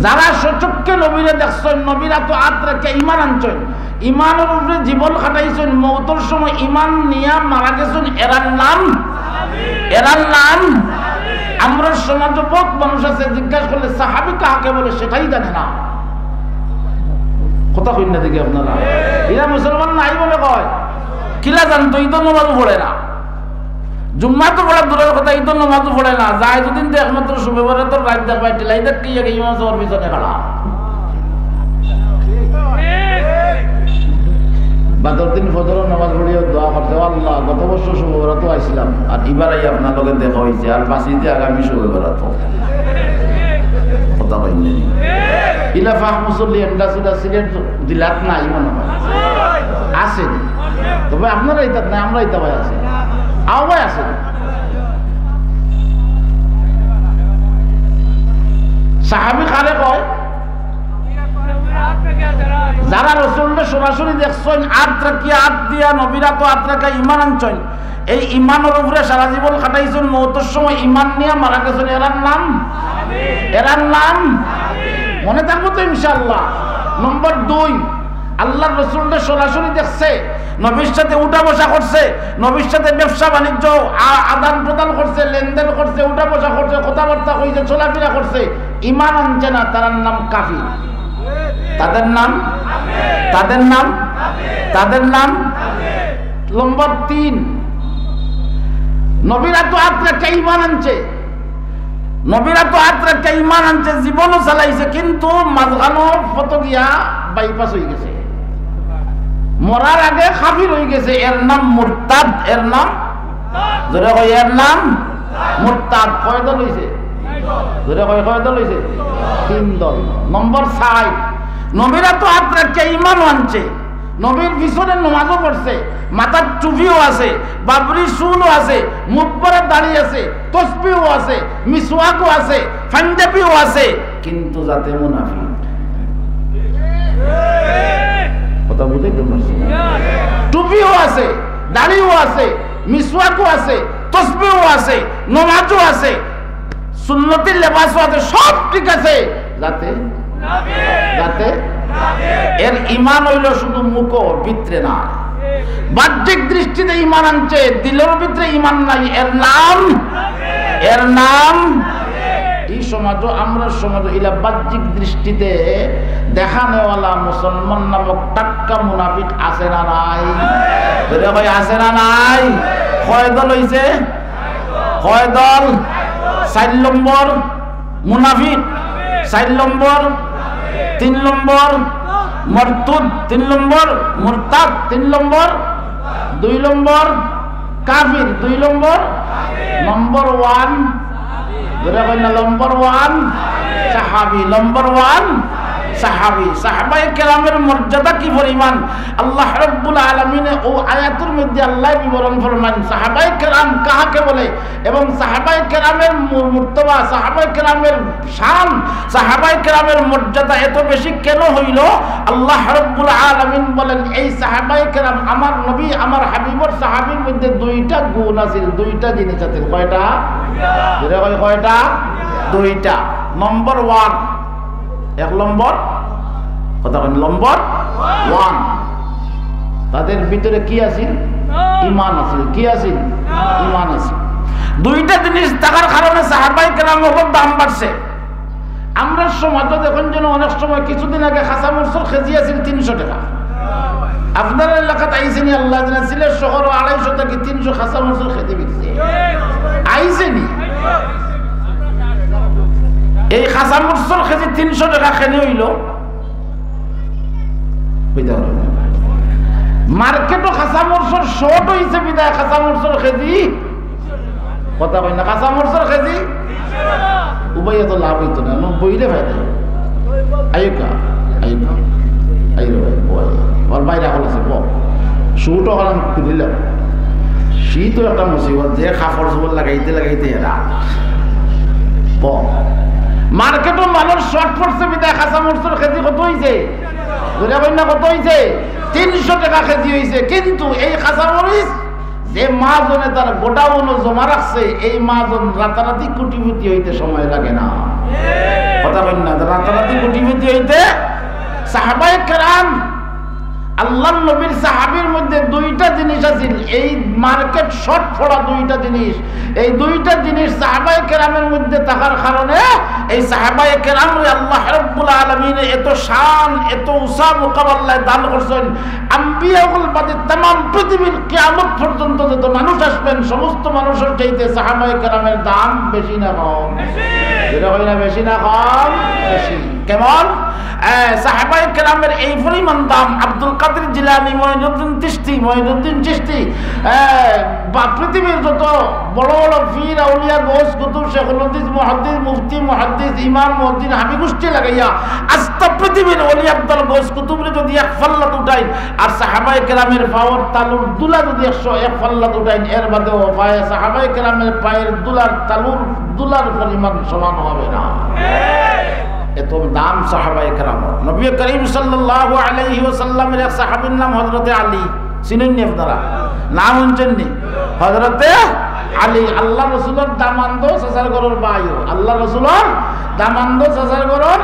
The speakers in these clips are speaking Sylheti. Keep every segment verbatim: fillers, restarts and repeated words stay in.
যারা স্বচক্ষে নবীরে দেখছইন, নবীর আতো আত রাখিয়া ইমান আনছইন, ইমানর উপরে জীবন খাটাইছইন, মউতর সময় ইমান নিয়া মারা গেছইন, এরার নাম, এরার নাম। আমরার সমাজো বউত মানুষ আছে, জিজ্ঞাসা করলে সাহাবী কাহাকে বলে সেটাই জানে না। কথা কইন না দেখি আপনারা, এরা মুসলমান নাই মনে কয়। কিলা জানতো, ইতো নমাজও পড়ে না। জুম্মা তো পড়া দূরের কথা, ইতো নমাজও পড়ে না। যায় দুদিন তো একমাত্র শবে বরাতর রাইত দেখবায়, টিলাই দেখ কি আগে ইমাম সাহেবর পিছনে খাড়া। বাদর দিন ফজরর নমাজ পড়িয়া দোয়া করছে, "ও আল্লাহ, গত বছর শবে বরাতো আইছিলাম, আর ইবার আইয়া আপনার লগে দেখা অইছে, আর বাঁচি যে আগামী শবে বরাতো।" কথা কইন না। ইলা ফাহ মুসল্লি এন্ডা সুদা সিলেট দিলাত নাই মনে হয়। আছে। তবে আপনারা ইতাত নাই, আমরা ইতা ভাই আছে। আও ভাই আছে। সাহাবী কারে কয়? যারা রসুলরে সরাসরি দেখছইন, আত রাখিয়া, আত দিয়া, নবীর আতো আত রাখিয়া ইমান আনছইন, এই ইমানর উপরে সারা জীবন খাটাইছইন, মউতর সময় ইমান নিয়া মারা গেছইন, এরার নাম, এরার নাম মনে থাকবো তো ইনশাআল্লাহ। নম্বর দুই, আল্লাহর রসুলরে সরাসরি দেখছে, নবীর সাথে উঠা বসা করছে, নবীর সাথে ব্যবসা বাণিজ্য, আ-, আদান প্রদান করছে, লেনদেন করছে, উঠা বসা করছে, কথাবার্তা কইছে, চলাফেরা করছে, ইমান আনছে না, তারার নাম কাফির। তাদের নাম, তাদের নাম, তাদের নাম। নম্বর তিন, নবীর আতো আত রাখিয়া ইমান আনছে, নবীর আতো আত রাখিয়া ইমান আনছে, জীবনও চালাইছে, কিন্তু মাঝখানো ফতো গিয়া বাইপাস অই গেছে, মরার আগে কাফির অই গেছে। এর নাম মুরতাদ, এর নাম, জোরে কই, এর নাম মুরতাদ। কয় দল অইছে? জোরে কই, কয় দল অইছে? তিন দল। নম্বর চাইর, নবীর আতো আত রাখিয়া ইমানও আনছে, নবীর পিছনে নমাজও পড়ছে, মাথার টুপিও আছে, বাবরি চুলও আছে, মুখ ভরা দাড়ি আছে, তসবিও আছে, মিসওয়াকও আছে, পাঞ্জাবিও আছে, কিন্তু জাতে মুনাফিক। কথা বুঝাইতে পারছি না? টুপিও আছে, দাড়িও আছে, মিসওয়াকও আছে, তসবিও আছে, নমাজও আছে, সুন্নতি লেবাসও আছে, সব ঠিক আছে, জাতে, জাতে এর ইমান অইলো শুধু মুখো, ভিতরে না। বাহ্যিক দৃষ্টিতে ইমান আনছে, দিলর ভিতরে ইমান নাই। এর নাম, এর নাম, ই সমাজো, আমরার সমাজো ইলা বাহ্যিক দৃষ্টিতে দেখানেওয়ালা মুসলমান নামক টাটকা মুনাফিক আছে না নাই? জোরে কই, আছে না নাই? কয় দল অইছে? কয় দল? চাইর নম্বর মুনাফিক, চাইর নম্বর, তিন নম্বর মরতুদ, তিন নম্বর মুরতাদ, তিন নম্বর, দুই নম্বর কাফির, দুই নম্বর, নম্বর ওয়ান, জোরে কই না, নম্বর ওয়ান সাহাবী, নম্বর ওয়ান সাহাবী। সাহাবায়ে কেরামের মর্যাদা কি পরিমাণ, আল্লাহ রাব্বুল আলামিনে অউ আয়াতর মধ্যে আল্লায় বিবরণ ফরমাইন, সাহাবায়ে কেরাম কাহাকে বলে এবং সাহাবায়ে কেরামের মু-, মুর্তবা, সাহাবায়ে কেরামের শান, সাহাবায়ে কেরামের মর্যাদা এত বেশি কেন হইল? আল্লাহ রাব্বুল আলামিন বলেন, এই সাহাবায়ে কেরাম, আমার নবী, আমার হাবিবর সাহাবীর মধ্যে দুইটা গুণ আছিল, দুইটা জিনিস আছিল। কয়টা? জোরে কই, কয়টা? দুইটা। নম্বর ওয়ান, এক নম্বর, কথা কন, নম্বর ওয়ান, তাদের ভিতরে কি আছিল? ইমান আছিল। কি আছিল? ইমান আছিল। দুইটা জিনিস থাকার কারণে সাহাবায়ে কেরাম অকলর দাম বাড়ছে। আমরার সমাজো দেখইন যেন অনেক সময়, কিছুদিন আগে কাঁচা মরিচর কেজি আছিল তিনশো টেকা। আপনারার এলাকাত আইছে নি আল্লায় জানে, সিলেট শহরো আড়াইশো থাকি তিনশো কাঁচা মরিচর কেজি বিকছে। আইছে নি? এই কাঁচা মরিচর কেজি তিনশো টেকা কেনে অইলো? কইতা পারো না। মার্কেটো কাঁচা মরিচর short অইছে বিদায় কাঁচা মরিচর কেজি, কথা কই না, কাঁচা মরিচর কেজি উবাইয়া তো লাভ অইতো না, নব্বই রে ফায়দা। আইউক্কা, আইউক্কা, আইরে ভাই, বয়। আমার বাইরে এখন আছে, বল। Shoot ওখানে খুলিলাম। শীত তো একটা মুসিবত, যে কাপড় চোপড় লাগাইতে লাগাইতে এরা। বল। মার্কেটো মালর short পড়ছে বিদায় কাঁচা মরিচর কেজি কত অইছে? জোরে কইন না, কত অইছে? তিনশো টেকা কেজি অইছে। কিন্তু এই কাঁচা মরিচ যে মহাজনে তার গোডাউনো জমা রাখছে, এই মহাজন রাতারাতি কোটিপতি অইতে সময় লাগে না। কথা কইন না, রাতারাতি কোটিপতি অইতে। সাহাবায়ে কেরাম, আল্লাহর নবীর সাহাবীর মধ্যে দুইটা জিনিস আছিল, এই মার্কেট শর্ট পড়া দুইটা জিনিস। এই দুইটা জিনিস সাহাবায়ে কেরামের মধ্যে থাকার কারণে এই সাহাবায়ে কেরামরে আল্লাহ রাব্বুল আলামিনে এত শান, এত উঁচা মুকাম আল্লায় দান করছইন। আম্বিয়া অকল বাদে তামাম পৃথিবীর কিয়ামত পর্যন্ত যত মানুষ আসবেন, সমস্ত মানুষের চাইতে সাহাবায়ে কেরামের দাম বেশি না কম? জোরে কইন না, বেশি না কম? বেশি। কেমন? এ, সাহাবায়ে কেরামের এই পরিমাণ দাম। আব্দুল কাদের জিলানী, মঈনুদ্দিন চিশতি, মঈনুদ্দিন চিশতি, এ, বা পৃথিবীর যত বড় বড় পীর, আউলিয়া, গৌস, কুতুব, শেখুল হাদিস, মুহাদ্দিস, মুফতি, মুহাদ্দিস, ইমাম, মুয়াজ্জিন, হাবি গোষ্ঠী লাগাইয়া আস্তা পৃথিবীর ওলি আবদাল গৌস কুতুবরে যদি এক পাল্লাত উঠাইন, আর সাহাবায়ে কেরামের পাওর তালুর ধুলা যদি একশো এক পাল্লাত উঠাইন, এর বাদেও পায়ে সাহাবায়ে কেরামের পায়ের ধুলার তালুর ধুলার পরিমাণ সমান হবে না। এত দাম সাহাবায়ে কেরামর। নবী করিম সাল্লাল্লাহু আলাইহি ওয়াসাল্লামের এক সাহাবীর নাম হযরতে আলী। চিনইন নি আপনারা? নাম হুনছইন নি? হযরতে আলী, আল্লাহ রসুলর দামান্দ, চাচার ঘরর ভাইও। আল্লাহ রসুলর দামান্দ, চাচার ঘরর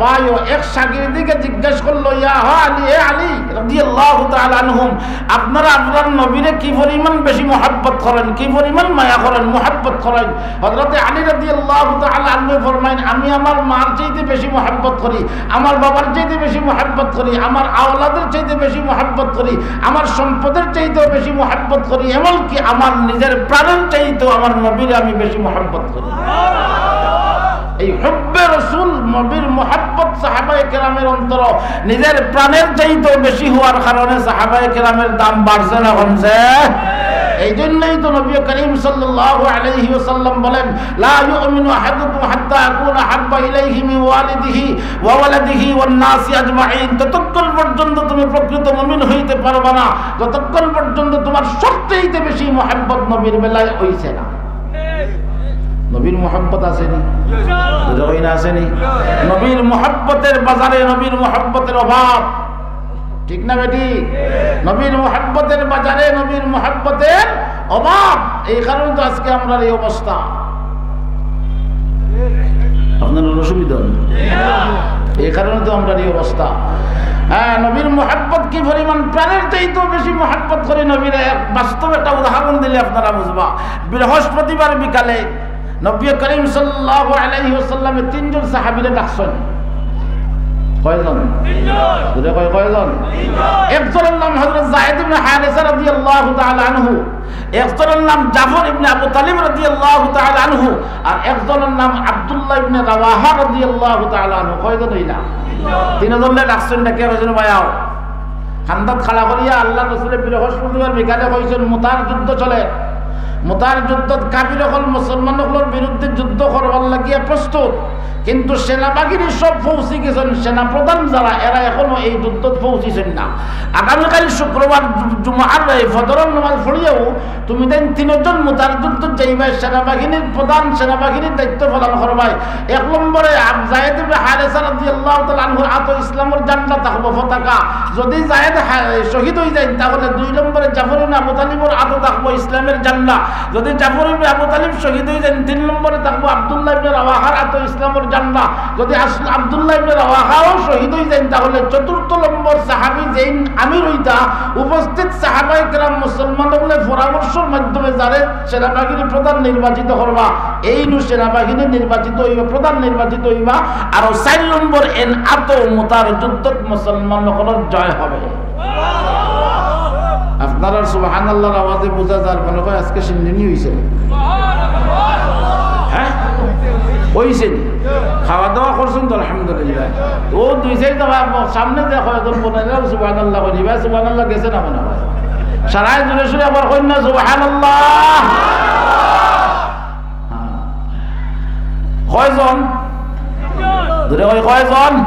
ভাইও। এক শাগির্দিকে জিজ্ঞেস করলো, "ইয়া হা আলী, এ আলী রাদিয়াল্লাহু তাআলা আনহুম, আপনারা আপনার নবীরে কি পরিমাণ বেশি মহব্বত করেন, কি পরিমাণ মায়া করেন, মহব্বত করেন?" হযরতে আলী রাদিয়াল্লাহু তাআলা আনহু ফরমাইন, "আমি আমার মার চাইতে বেশি মহব্বত করি, আমার বাবার চাইতে বেশি মহব্বত করি, আমার আওলাদের চাইতে বেশি মহব্বত করি, আমার সম্পদের চাইতেও বেশি মহব্বত করি, এমনকি আমার নিজের প্রাণের চাইতেও আমার নবীরে আমি বেশি মহব্বত করি।" এই হুব্বে রসুল, নবীর মহব্বত সাহাবায়ে কেরামের অন্তর নিজের প্রাণের চাইতেও বেশি হওয়ার কারণে সাহাবায়ে কেরামের দাম বাড়ছে না কমছে? এই জন্যই তো নবী করিম সাল্লাল্লাহু আলাইহি ওয়াসাল্লাম বলেন, "লা ইউমিনু আহাদুকুম হাত্তা আকুনা আহাব্বা ইলাইহি মিন ওয়ালিদিহি ওয়া ওয়ালাদিহি ওয়ান নাসি আজমাইন।" ততক্ষণ পর্যন্ত তুমি প্রকৃত মুমিন হইতে পারবা না, যতক্ষণ পর্যন্ত তোমার সবচেয়ে বেশি মহব্বত নবীর বেলায় হইছে না। নবীর মহব্বত আছে নি? জোরে কইন না, আছে নি? নবীর মহব্বতের বাজারে নবীর মহব্বতের অভাব। ঠিক না বেঠিক? নবীর মহব্বতের বাজারে নবীর মহব্বতের অভাব। এই কারণে তো আজকে আমরার এই অবস্থা। আপনার অসুবিধা নেই, এই কারণে তো আমরার এই অবস্থা। হ্যাঁ, নবীর মহব্বত কি পরিমাণ, প্রাণের চাইতেও বেশি মহব্বত করি নবীরে। এক বাস্তব একটা উদাহরণ দিলে আপনারা বুঝবা। বৃহস্পতিবার বিকালে নবী করিম সাল্লাল্লাহু আলাইহি ওয়াসাল্লামে তিনজন সাহাবীরে ডাকছইন। কয়জন? তিনজন। জোরে কয়, কয়জন? তিনজন। একজনের নাম হযরত যায়েদ ইবনে হারেসা রাদিয়াল্লাহু তাআলা আনহু, একজনের নাম জাফর ইবনে আবু তালিব রাদিয়াল্লাহু তাআলা আনহু, আর একজনের নাম আব্দুল্লাহ ইবনে রাওয়াহা রাদিয়াল্লাহু তাআলা আনহু। কয়জন অইলা? তিনজনরে ডাকছইন, ডাকিয়া কইছইন, "ভাই আও।" কান্দাত খাড়া করিয়া আল্লাহর রসুলে বৃহস্পতিবার বিকালে কইছইন, "মুতার যুদ্ধ চলের। মুতার যুদ্ধত কাফির অকল মুসলমান অকলর বিরুদ্ধে যুদ্ধ করবার লাগিয়া প্রস্তুত, কিন্তু সেনাবাহিনী সব পৌঁছি গেছইন, সেনাপ্রধান যারা, এরা এখনো এই যুদ্ধত পৌঁছিছইন না। আগামীকাল শুক্রবার জু-, জুমার এই ফজরর নামাজ পড়িয়াও তুমি তাইন তিনজন মুতার যুদ্ধত যাইবায়, সেনাবাহিনীর প্রধান, সেনাবাহিনীর দায়িত্ব পালন করবায়।" এক নম্বরে আব-, যায়েদ ইবনে হারেসা রাদিয়াল্লাহু তাআলা আনহুর আতো ইসলামর ঝান্ডা থাকবো, পতাকা। যদি যায়েদ হা-, শহীদ অইযাইন, তাহলে দুই নম্বরে জাফর ইবনে আবু তালিবর আতো থাকবো ইসলামের ঝান্ডা। যদি জাফর ইবনে আবু তালিব শহীদ অইযাইন, তিন নম্বরে থাকবো আব্দুল্লাহ ইবনে রাওয়াহার আতো ইসলামর ঝান্ডা। যদি আস-, আব্দুল্লাহ ইবনে রাওয়াহাও শহীদ অইযাইন, তাহলে চতুর্থ নম্বর সাহাবী যেইন আমির অইতা, উপস্থিত সাহাবায়ে কেরাম মুসলমান অকলে পরামর্শর মাধ্যমে যারে সেনাবাহিনী প্রধান নির্বাচিত করবা, এইনউ সেনাবাহিনী নির্বাচিত অইবা, প্রধান নির্বাচিত অইবা। আর চাইর নম্বর এন আতো মুতার যুদ্ধত মুসলমান অকলর জয় হবে। আপনারার সুবহানাল্লাহর আওয়াজে বুঝা যার মনে হয় আজকে সিন্দিনি অইছে। হ্যাঁ? অইছে নি? খাওয়া দাওয়া করছইন তো আলহামদুলিল্লাহ। ও দুই চাইর দফা সামনে যে কয়জন বনাইলাম সুবহানাল্লাহ কইন, ইবা সুবহানাল্লাহ গেছে না মনে হয়? সারাই জোরে সোরে আবার কইন না সুবহানাল্লাহ। হ্যাঁ। কয়জন? জোরে কই কয়জন?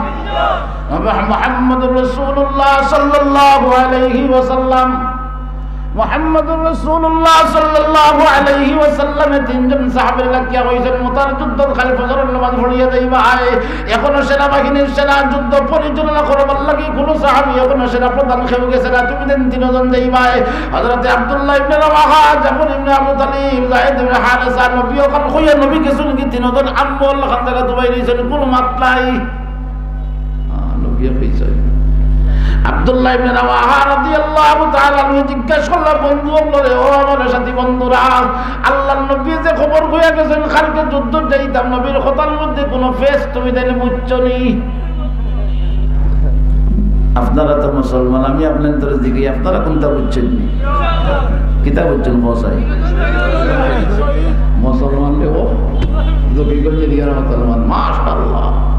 মুহাম্মদুর রাসূলুল্লাহ সাল্লাল্লাহু আলাইহি ওয়াসাল্লাম মুহাম্মাদুর রাসূলুল্লাহ সাল্লাল্লাহু আলাইহি ওয়াসাল্লামে তিনজন সাহাবীর লাগিয়া কইছইন, "মুতার যুদ্ধত কাইল ফজরর নামাজ পড়িয়া যাইবায়।" এখনো সেনাবাহিনীর সেনা যুদ্ধ পরিচালনা করবার লাগি কুনু সাহাবী এখনো সেনা প্রধান কেউ গেছে না, তুমি তাইন তিনজন যাইবায়। হযরতে আব্দুল্লাহ ইবনে রাওয়াহা, জাফর ইবনে আবু তালিব, যায়েদ ইবনে হারেসা, নবী অকল কইয়া নবী গেছইন কি তিনজন আম্মল খান জাগাত উবাই রইছইন, কুনু মাত নাই। আহ, নবী কইছইন। আব্দুল্লাহ ইবনে রাওয়াহা রাদিয়াল্লাহু তাআলা আনহু জিজ্ঞাসা করলা, "বন্ধু অকলরে, ও আমার সাথী বন্ধুরা, আল্লাহর নবী যে খবর কইয়া গেছইন, কাইলকে যুদ্ধত যাইতাম, নবীর কথার মধ্যে কুনু ফেস তুমি তাইলে বুঝছো নি?" আপনারা তো মুসলমান, আমি আপনারারে জিগাই, আপনারা কুনটা বুঝছইন নি? কিতা বুঝছইন, কও চাই? মুসলমান রে, ও জকিগঞ্জের ইয়ারা মুসলমান, মাশাআল্লাহ।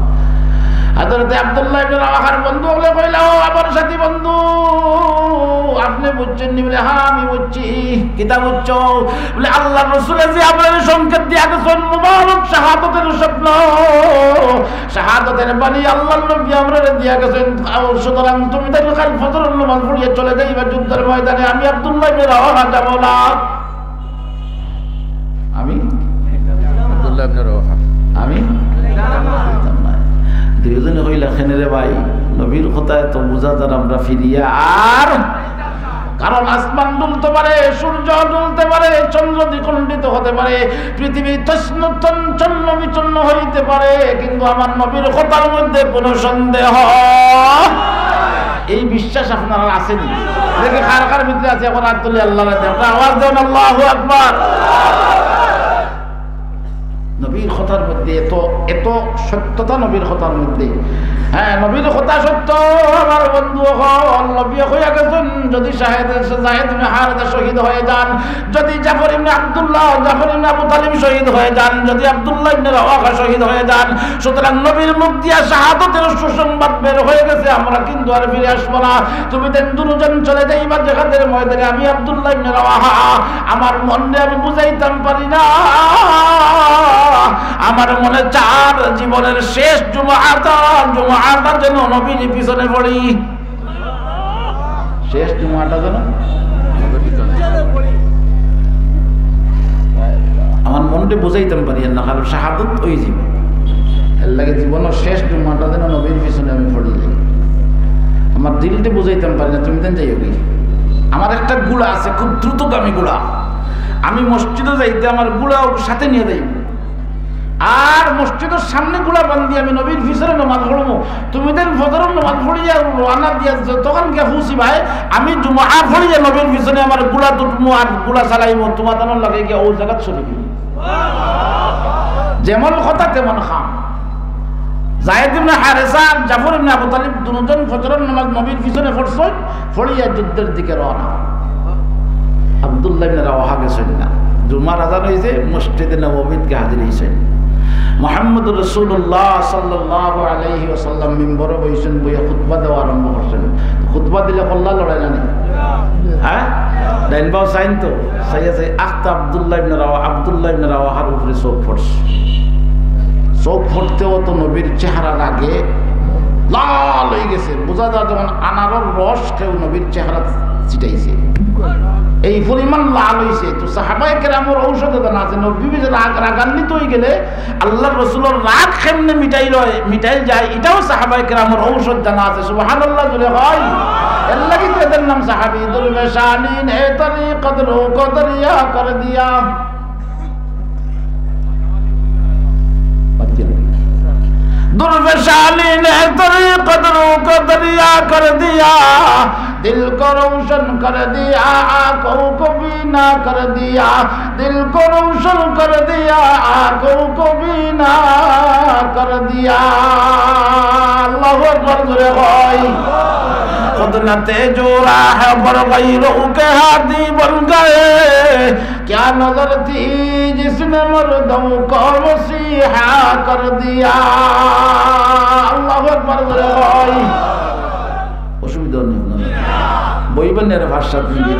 হযরতে আব্দুল্লাহ ইবনে রাওয়াহার বন্ধু অকলে কইলা, "ও আমার সাথী বন্ধু, আপনে বুঝছইন নি?" বলে, "হ্যাঁ, আমি বুঝছি।" "কিতা বুঝছো?" বলে, "আল্লাহর রসুলে যে আমরারে সংকেত দিয়া গেছইন, মুবারক শাহাদতের স্বপ্ন, শাহাদতের বাণী আল্লাহর নবী আমরারে দিয়া গেছইন। আও, সুতরাং তুমি তাইলে কাইল ফজরর নামাজ পড়িয়া চলে যাইবা যুদ্ধর ময়দানে, আমি আব্দুল্লাহ ইবনে রাওয়াহা যাবো না।" আমি? আব্দুল্লাহ ইবনে রাওয়াহা। আমি? দুইজনে কইলা, "কেনে রে ভাই, নবীর কথায় তো বুঝা যার আমরা ফিরিয়া আর, কারণ আসমান ডুলতে পারে, সূর্য ডুলতে পারে, চন্দ্র দ্বিখণ্ডিত হতে পারে, পৃথিবী তছন-, তন-, ছন্ন বিচন্ন হইতে পারে, কিন্তু আমার নবীর কথার মধ্যে কোনো সন্দেহ।" এই বিশ্বাস আপনারার আছে নি? দেখি কার কার ভিতরে আছে, এখন হাত তুলি আল্লাহরে দেখাইন, একটা আওয়াজ দেন, আল্লাহু আকবার। নবীর কথার মধ্যে এত, এত সত্যতা নবীর কথার মধ্যে। হ্যাঁ, নবীর কথা সত্য, আমার বন্ধু অকল। নবী কইয়া গেছইন, যদি শাহেদ, যায়েদ ইবনে হারেসা শহীদ হয়ে যান, যদি জাফর ইবনে আব্দুল্লাহ, জাফর ইবনে আবু তালিব শহীদ হয়ে যান, যদি আব্দুল্লাহ ইবনে রাওয়াহা শহীদ হয়ে যান, সুতরাং নবীর মুখ দিয়া শাহাদতের সুসংবাদ বের হয়ে গেছে, আমরা কিন্তু আর ফিরে আসবো না। তুমি তাইন দুইজন চলে যাইবা জেহাদের ময়দানে, আমি আব্দুল্লাহ ইবনে রাওয়াহা, আমার মনরে আমি বুঝাইতাম পারি না। আমার মনে চার জীবনের শেষ জুমাটা, জুমাটা যেন নবীর পিছনে পড়ি। শেষ জুমাটা যেন আমার মনরে বুঝাইতাম পারি না, কারণ শাহাদত ওই জীবন। এর লাগি জীবনের শেষ জুমাটা যেন নবীর পিছনে আমি পড়ি যাই। আমার দিলরে বুঝাইতাম পারি না, তুমি তাইন যাইওগি। আমার একটা ঘোড়া আছে, খুব দ্রুতগামী ঘোড়া। আমি মসজিদো যাইতে আমার ঘোড়া ওর সাথে নিয়া যাইমু। আর মসজিদর সামনে ঘোড়া বান্ধি আমি নবীর পিছনে নামাজ পড়মু। তুমি তাইন ফজরর নামাজ পড়িয়া রওয়ানা দিয়া যতখান গিয়া পৌঁছিবায়, আমি জুমা পড়িয়া নবীর পিছনে আমার ঘোড়াত উঠমু আর ঘোড়া চালাইমু, তুমার তানর লগে গিয়া ওই জাগাত শরিক অইমু। যেমন কথা তেমন কাম। যায়েদ ইবনে হারেসা আর জাফর ইবনে আবু তালিব দুইজন ফজরর নামাজ নবীর পিছনে পড়ছইন, পড়িয়া যুদ্ধর দিকে রওয়ানা। আব্দুল্লাহ ইবনে রাওয়াহা গেছইন না। জুমার আজান অইছে, মসজিদে নববীত গিয়া হাজির অইছইন। মুহাম্মদুর রাসূলুল্লাহ সাল্লাল্লাহু আলাইহি ওয়াসাল্লাম মিম্বরো বইছইন, বইয়া খুতবা দেওয়া আরম্ভ করছইন। খুতবা দিলে কল্লা লড়ে না নি? হ্যাঁ? ডাইন বাও চাইন তো, চাইয়া চাই, আখতা আব্দুল্লাহ ইবনে রাওয়া-, আব্দুল্লাহ ইবনে রাওয়াহার উপরে চউখ পড়ছে। চউখ পড়তেও তো নবীর চেহারা রাগে লাল অইগেছে, বুঝা যায় যেমন আনারর রস কেউ নবীর চেহারাত ছিটাইছে, এই পরিমাণ লাল অইছে। তো সাহাবায়ে কেরামর ঔষধে জানা আছে, নবী রাগ, রাগান্বিত অইগেলে আল্লাহর রসুলর রাগ কেমনে মিটাইল, মিটাইল যায়, ইটাও সাহাবায়ে কেরামর ঔষধ জানা আছে। সুবহানাল্লাহ জোরে কই। এর লাগি তো এদের নাম সাহাবী। দুর্বে শানি নে তরিকত রু কো দরিয়া কর দিয়া। درفشانی نے طریقت رو کو دریا کر دیا، دل کو روشن کر دیا، آنکھوں کو بینا کر دیا، دل کو روشن کر دیا، آنکھوں کو بینا کر دیا۔ اللہ اکبر، زور سے۔ خود نہ تیز و راہبر، غیروں کے ہادی بن گئے، کیا نظر تھی جس نے مردوں کو مسیحا کر دیا۔ اللہ اکبر، زور سے۔ অসুবিধা নেই আপনার। বইবেন না, এরা পাঁচ সাত মিনিট।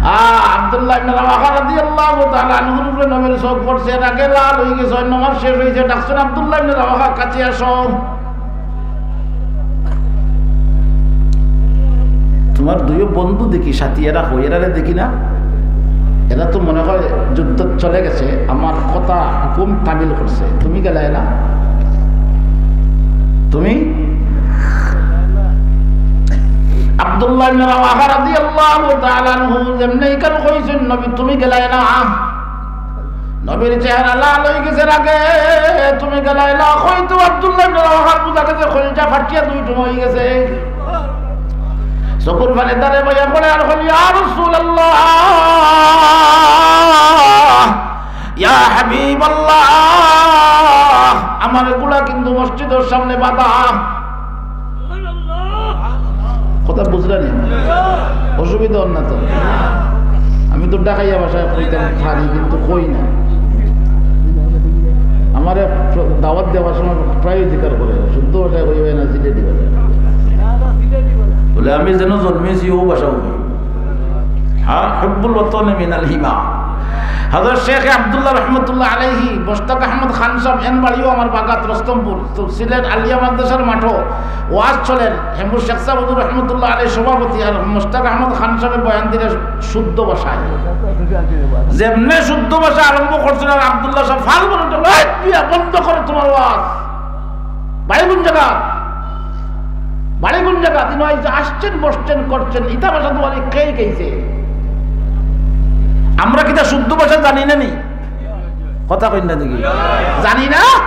আ, আব্দুল্লাহ ইবনে রাওয়াহা রাদিয়াল্লাহু তাআলা আনহুর উপরে নবীর চউখ পড়ছে, রাগে লাল অইগেছে, নামাজ শেষ অইছে, ডাকছইন, "আব্দুল্লাহ ইবনে রাওয়াহা, কাছে আসো।" আমার দুইও বন্ধু দেখি, সাথী, এরা কই, এরারে দেখি না? এরা তো মনে হয় যুদ্ধ চলে গেছে, আমার কথা হুকুম তামিল করছে। তুমি গেলায় না? তুমি? আব্দুল্লাহ ইবনে রাওয়াহা রাদিয়াল্লাহু তাআলা আনহু যেমনে ইখান কইছইন, "নবী, তুমি গেলায় না?" নবীর চেহারা লাল অই গেছে রাগে, "তুমি গেলায় না?" কইতে আব্দুল্লাহ ইবনে রাওয়াহার বুঝা গেছে কলিজা ফাটিয়া দুই টুকরা অই গেছে। চকুর পানি তারে বইয়া পড়ে আর কইল, "ইয়া রাসূলুল্লাহ, ইয়া হাবিবাল্লাহ, আমার ঘোড়া কিন্তু মসজিদর সামনে বাধা।" কথা বুঝলা নি? অসুবিধা অর না তো? আমি তো ঢাকাইয়া ভাষায় কইতাম পারি, কিন্তু কই না। আমারে দাওয়াত দেওয়ার সময় প্রায় জিকার করে, শুদ্ধ ভাষায় কইবে না সিলেটি ভাষায়। বলে, "আমি যেন জন্মেছি, অউ ভাষা কই।" হ্যাঁ, হুব্বুল ওয়াতনে মিনাল ইমান। হযরত শেখ আব্দুল্লাহ রহমতুল্লাহ আলাইহি, মোশতাক আহমদ খান সাহেব, এন বাড়িও আমার বাগাত রস্তমপুর, তো সিলেট আলিয়া মাদ্রাসার মাঠো ওয়াজ চলের, হেমুর শেখ সাহেব হুজুর রহমতুল্লাহ আলাইহি সভাপতি, আর মোশতাক আহমদ খান সাহেবে বয়ান দিলে শুদ্ধ ভাষায়। যেমনে শুদ্ধ ভাষা আরম্ভ করছেন, আর আব্দুল্লাহ সাহেব ফাল বলে উঠে, "এই মিয়া, বন্ধ করো তোমার ওয়াজ।" বাড়ি কোন জাগা? বাড়ি কোন জাগা? তিনি আইসে, আসছেন, বসছেন, করছেন, ইতা ভাষা তোমার কে কইছে? আমরা কিতা শুদ্ধ ভাষা জানি না নি? কথা কইন না দেখি, জানি না।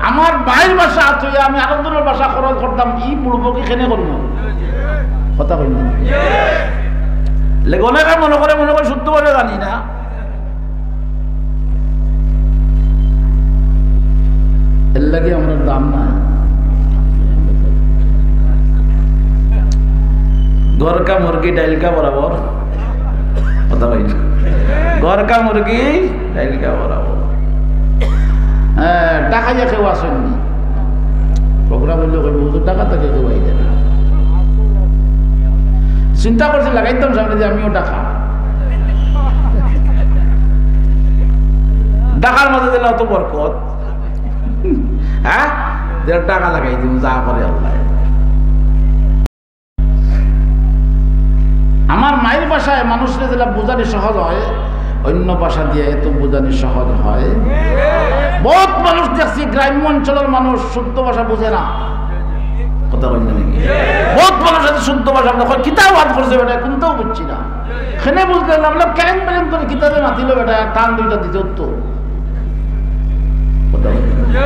আমার মায়ের ভাষা থইয়া আমি আরো জনের ভাষা খরচ করতাম, ই বুড়বো কি কেনে করবো? কথা কইন না। লেগনেরা মনে করে, মনে করে শুদ্ধ ভাষা জানি না। এর লাগি আমরার দাম নাই। ঘরকা মুরগি ডাইলকা বরাবর। কথা কই না। ঘরকা মুরগি ডাইলকা বরাবর। হ্যাঁ, ঢাকাইয়া কেউ আসেননি। প্রোগ্রাম হইলে কইব, "হুজুর, ঢাকা থেকে কেউ আইলে না।" চিন্তা করছি, লাগাইতাম সামনে যে আমিও ঢাকা। ঢাকার মাঝে দিলে অত বরকত, হ্যাঁ, যে ঢাকা লাগাই দিব, যা করে আল্লাহ। আমার মায়ের ভাষায় মানুষরে যেটা বোঝানি সহজ হয়, অন্য ভাষা দিয়ে এত বোঝানি সহজ হয়? বহুত মানুষ দেখছি, গ্রাম্য অঞ্চলের মানুষ শুদ্ধ ভাষা বুঝে না। কথা বলেন নাকি? বহুত মানুষ আছে শুদ্ধ ভাষা, আমরা কই, "কিতা ওয়াজ করছে বেটা, কোনটাও বুঝছি না।" কেনে বুঝতে না, আমরা ক্যালেং প্যালেং করে কিতাবে মাতিল বেটা, আর টান দুইটা দিতে হতো। কথা বলেন।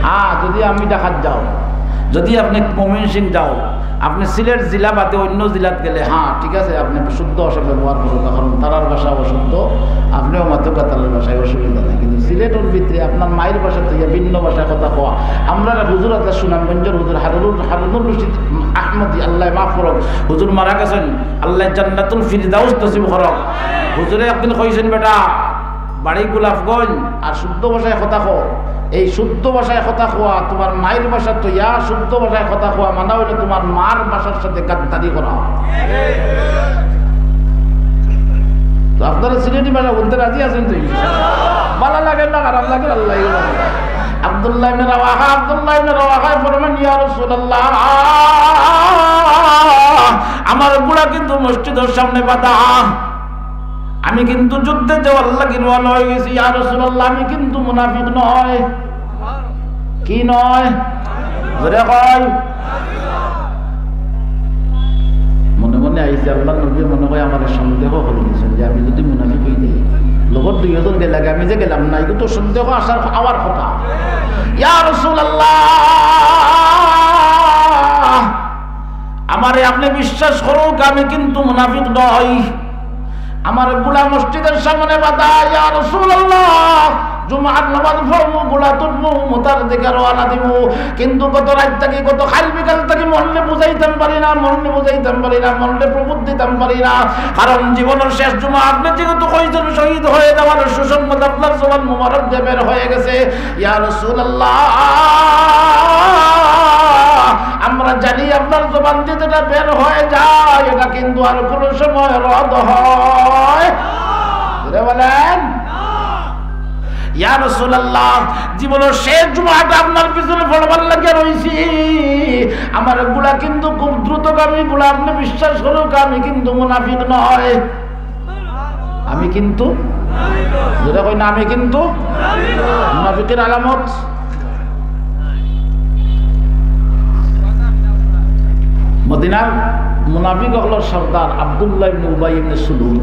হ্যাঁ, যদি আমি ঢাকাত যাও, যদি আপনি ময়মনসিংহ যাও, আপনি সিলেট জেলা বাদে অন্য জেলাত গেলে, হ্যাঁ, ঠিক আছে, আপনি শুদ্ধ ভাষা ব্যবহার করুন, কারণ তারার ভাষা অশুদ্ধ, আপনিও মাতুকা তারার ভাষায়, অসুবিধা নাই। কিন্তু সিলেটের ভিতরে আপনার মায়ের ভাষা থেকে ভিন্ন ভাষায় কথা কওয়া, আমরা হুজুর আছে সুনামগঞ্জের হুজুর হারুনুর, হারুনুর রশিদ আহমদী, আল্লাহ মাফ করক, হুজুর মারা গেছেন, আল্লাহ জান্নাতুল ফিরদাউস নসিব করক। হুজুরে একদিন কইছেন, "বেটা, বাড়ি গোলাপগঞ্জ, আর শুদ্ধ ভাষায় কথা কও।" এই শুদ্ধ ভাষায় কথা কওয়া, তোমার মায়ের ভাষা তো ইয়া, শুদ্ধ ভাষায় কথা কওয়া মানে হইলো তোমার মার ভাষার সাথে গাদ্দারি করা। তো আপনারা সিলেটি ভাষা বলতে রাজি আছেন তো? ভালো লাগে না, খারাপ লাগে, আল্লাহ জানে। আব্দুল্লাহ ইবনে রাওয়াহা, আব্দুল্লাহ ইবনে রাওয়াহা ফরমান, "ইয়া রাসূলুল্লাহ, আমার ঘোড়া কিন্তু মসজিদের সামনে বাধা।" আমি কিন্তু যুদ্ধে যাওয়ার লাগি রওনা হয়ে গেছি। ইয়া রাসূলুল্লাহ, আমি কিন্তু মুনাফিক নয়। কি নয়? জোরে কই। মনে মনে আইছে, আল্লাহর নবী মনে হয় আমার সন্দেহ করে দিয়েছেন যে আমি যদি মুনাফিক হই যাই, লগর দুইজন গেলে আমি যে গেলাম না, এগুলো তো সন্দেহ আসার, আওয়ার কথা। ইয়া রাসূলুল্লাহ, আমারে আপনি বিশ্বাস করুক, আমি কিন্তু মুনাফিক নই। আমার ঘোড়া মসজিদের সামনে বাধা, ইয়া রাসূলুল্লাহ, জুমার নামাজ পড়মু, ঘোড়া তুলমু, মুতার দিকে রওনা দিমু। কিন্তু গত রাত থাকি, গত কাল বিকাল থাকি মনরে বুঝাইতাম পারি না, মনরে বুঝাইতাম পারি না, মনরে প্রবোধ দিতাম পারি না। কারণ জীবনের শেষ জুমা আপনি যেহেতু কইছেন শহীদ হয়ে যাওয়ার সুসংবাদ আপনার জবান মুবারক দিয়ে বের হয়ে গেছে। ইয়া রাসূলুল্লাহ, আমরা জানি আপনার জবান দিয়ে যেটা বের হয়ে যায়, এটা কিন্তু আর কোনো সময় রদ হয়। জোরে বলেন। ইয়া রাসূলুল্লাহ, জীবনের শেষ জুমাটা আপনার পিছনে পড়বার লাগিয়া রইছি। আমার ঘোড়া কিন্তু খুব দ্রুতগামী ঘোড়া, আপনে বিশ্বাস করউক্কা, আমি কিন্তু মুনাফিক নয়। আমি কিন্তু, যেটা কই না, আমি কিন্তু মুনাফিকের আলামত। মদিনার মুনাফিক অকলর সর্দার আব্দুল্লাহ ইবনে উবাই ইবনে সুলুল,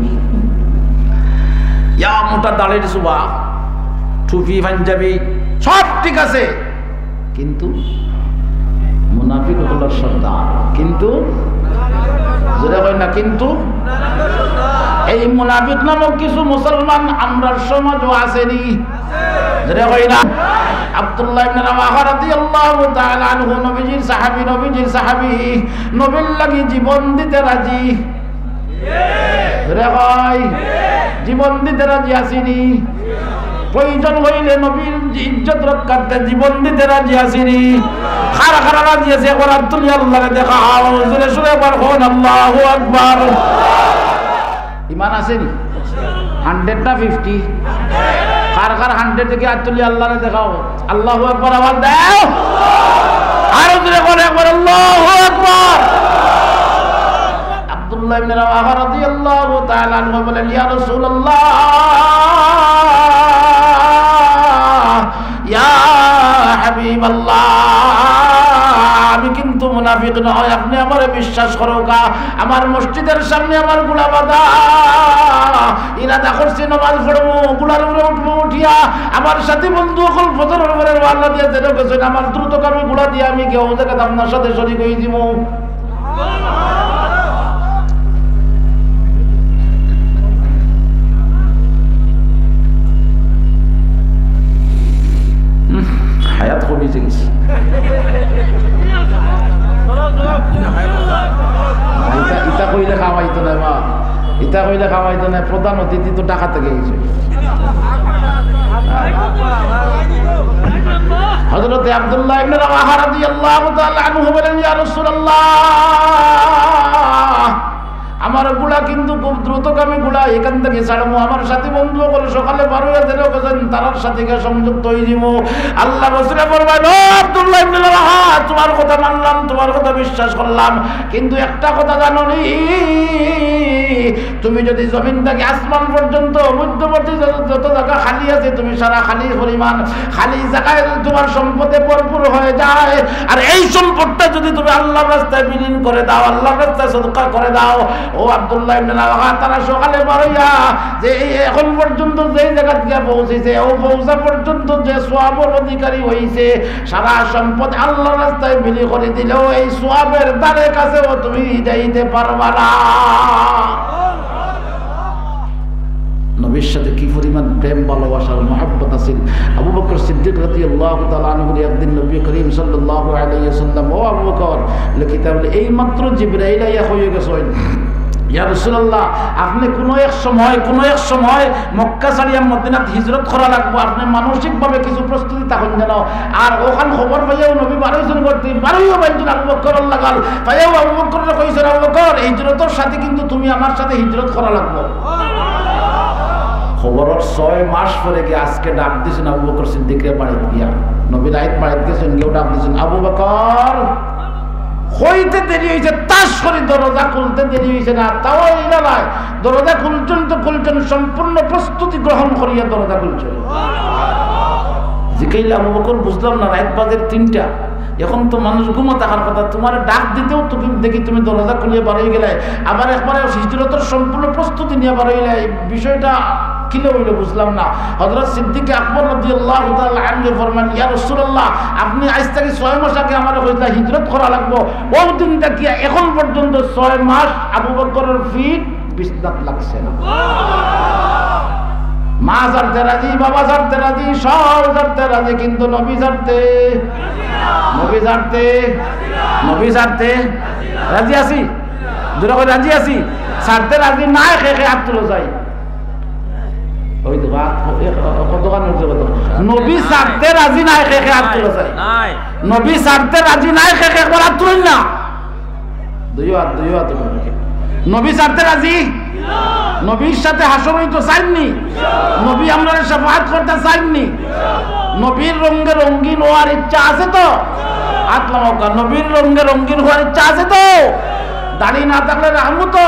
ইয়া মোটা দাড়ির চুবা, টুপি পাঞ্জাবি, সব ঠিক আছে, কিন্তু মুনাফিক অকলর সর্দার, কিন্তু, জোরে কই না, কিন্তু এই মুনাফিক নামক কিছু মুসলমান আমরার সমাজও আছেনি। জোরে কই না। আব্দুল্লাহ ইবনে রাওয়াহা রাদিয়াল্লাহু তাআলা আনহু নবীজির সাহাবী, নবীজির সাহাবী, নবীর লাগি জীবন দিতে রাজি। জোরে কই, জীবন দিতে রাজি আছিনি? প্রয়োজন হইলে নবীর ইজ্জত রক্ষার্থে জীবন দিতে রাজি আছিনি? কারা কারা রাজি আছি? একবার আত তুলি আল্লাহরে দেখাও। জোরে সুরে একবার কইন, আল্লাহু আকবার। ইমান আছেনি? হান্ড্রেড না ফিফটি? কার কার হান্ড্রেড দেখি আত তুলি আল্লাহরে দেখাও। আল্লাহু আকবার আওয়াজ দেও। আরো জোরে কইন একবার, আল্লাহু আকবার। আব্দুল্লাহ ইবনে রাওয়াহা রাদিয়াল্লাহু তাআলা আনহু বলেন, ইয়া রাসূলুল্লাহ, ইয়া হাবিবাল্লাহ, আমি কিন্তু মুনাফিক নয়, আপনে আমারে বিশ্বাস করউক্কা। আমার মসজিদের সামনে আমার ঘোড়া বাঁধা, ইরাদা করছি নমাজ পড়মু, ঘোড়ার উপরে উঠমু, উঠিয়া আমার সাথী বন্ধু অকল ফজরর পরে রওয়ানা দিয়া যেন গেছইন, আমার দ্রুতগামী ঘোড়া দিয়া আমি গিয়া অউ জাগাত আপনার সাথে শরীক অইযিমু। উম, হায়াত কমি গেছে। ইতা, ইতা কইলে খাওয়াইতো না বা, ইতা কইলে খাওয়াইতো না, প্রধান অতিথি তো ঢাকা থাকি আইছে। হযরতে আব্দুল্লাহ ইবনে রাওয়াহা রাদিয়াল্লাহু তাআলা আনহু বলেন, ইয়া রাসূলুল্লাহ, আমার ঘোড়া কিন্তু খুব দ্রুতগামী ঘোড়া, এখান থাকি ছাড়মু, আমার সাথী বন্ধু অকল সকালে বার অইয়া যেন গেছইন, তারার সাথে গিয়া সংযুক্ত অইযিমু। আল্লাহর রাসূলে ফরমাইন, ও আব্দুল্লাহ ইবনে রাওয়াহা, তুমার কথা মানলাম, তুমার কথা বিশ্বাস করলাম, কিন্তু একটা কথা জানো নি, তুমি যদি জমিন থাকি আসমান পর্যন্ত মধ্যবর্তী যত, যত জাগা খালি আছে, তুমি সারা খালি পরিমাণ খালি জাগায় যদি তুমার সম্পদে ভরপুর হয়ে যায়, আর এই সম্পদটা যদি তুমি আল্লাহর রাস্তায় বিলীন করে দাও, আল্লাহর রাস্তায় সদকা করে দাও, ও আব্দুল্লাহ ইবনে রাওয়াহা, তারা সকালে বার অইয়া যে এই এখন পর্যন্ত যেই জাগাত গিয়া পৌঁছিছে, ও পৌঁছা পর্যন্ত যে সওয়াবর অধিকারী হইছে, সারা সম্পদ আল্লাহর রাস্তায় বিলি করে দিলেও এই সওয়াবের ধারে কাছেও তুমি যাইতে পারবা না। নবীর সাথে কি পরিমাণ প্রেম, ভালোবাসা, মহব্বত আছিল। আবু বকর সিদ্দিক রাদিয়াল্লাহু তাআলা আনহুরে একদিন নবী করিম সাল্লাল্লাহু আলাইহি ওয়াসাল্লাম, ও আবু বকর, লিখিতা বলে, এইমাত্র জিবরাইল আইয়া কইয়া গেছইন, ইয়া রাসূলুল্লাহ, আপনে কোনো এক সময়, কোনো এক সময় মক্কা ছাড়িয়া মদিনাত হিজরত করা লাগবো, আপনে মানসিকভাবে কিছু প্রস্তুতি থাকইন যেন। আর অখান খবর পাইয়াউ নবী বার অইছইন করতে, বার অইয়াউ পাইছইন আবু বকরর লাগাল, পাইয়াউ আবু বকররে কইছইন, আবু বকর, এই হিজরতর সাথে কিন্তু তুমি আমার সাথে হিজরত করা লাগবো। খবরর ছয় মাস পরে গিয়া আজকে ডাক দিছইন আবু বকর সিদ্দিকরে বাড়িত গিয়া। নবী রাইত বাড়িত গেছইন, গিয়াউ ডাক দিছইন, আবু বকর, কইতে দেরি অইছে, তাস করি দরজা খুলতে দেরি অইছে না, তাও অইলা নায়। দরজা খুলছইন তো খুলছইন, সম্পূর্ণ প্রস্তুতি গ্রহণ করিয়া দরজা খুলছইন। জিকাইলা আবু বকর, বুঝলাম না, রাইত বাজের তিনটা, এখন তো মানুষ ঘুমো থাকার কথা, তুমারে ডাক দিতেউ তো দেখি তুমি দরজা খুলিয়া বার অইগেলায়, আবার একবারে হিজরতর সম্পূর্ণ প্রস্তুতি নিয়া বার অইলায়, এই বিষয়টা কিলা অইলো বুঝলাম না। হযরত সিদ্দিক আকবর রাদিয়াল্লাহু তাআলা আনহু ফরমান, ইয়া রাসূলুল্লাহ, আপনে আইজ থাকি ছয় মাস আগে আমারে কইছলা হিজরত করা লাগবো, অউ দিন থাকিয়া এখন পর্যন্ত ছয় মাস আবু বকরর পিঠ বিছনাত লাগছে না। মা ছাড়তে রাজি, বাবা ছাড়তে রাজি, সব ছাড়তে রাজি, কিন্তু নবী ছাড়তে, নবী ছাড়তে, নবী ছাড়তে রাজি আছি? জোরে কই, রাজি আছি? ছাড়তে রাজি নায়, কে কে আত তুলো চাই। ওই তো বা, এ, কতখান হইছে কত? নবী ছাড়তে রাজি নায়, কে কে আত তুলো চাই। নাই। নবী ছাড়তে রাজি নায়, কে কে একবার আত তুলইন না। দুইও আত, দুইও আত উঠাইন। নবী ছাড়তে রাজি? নবীর সাথে হাশর অইতো চাইননি? নবী আমরারে শাফাআত করতা চাইননি? নবীর রঙে রঙিন অওয়ার ইচ্ছা আছে তো? আত লামাউক্কা, নবীর রঙে রঙিন হওয়ার ইচ্ছা আছে তো? দাড়ি না থাকলে রাখমু তো?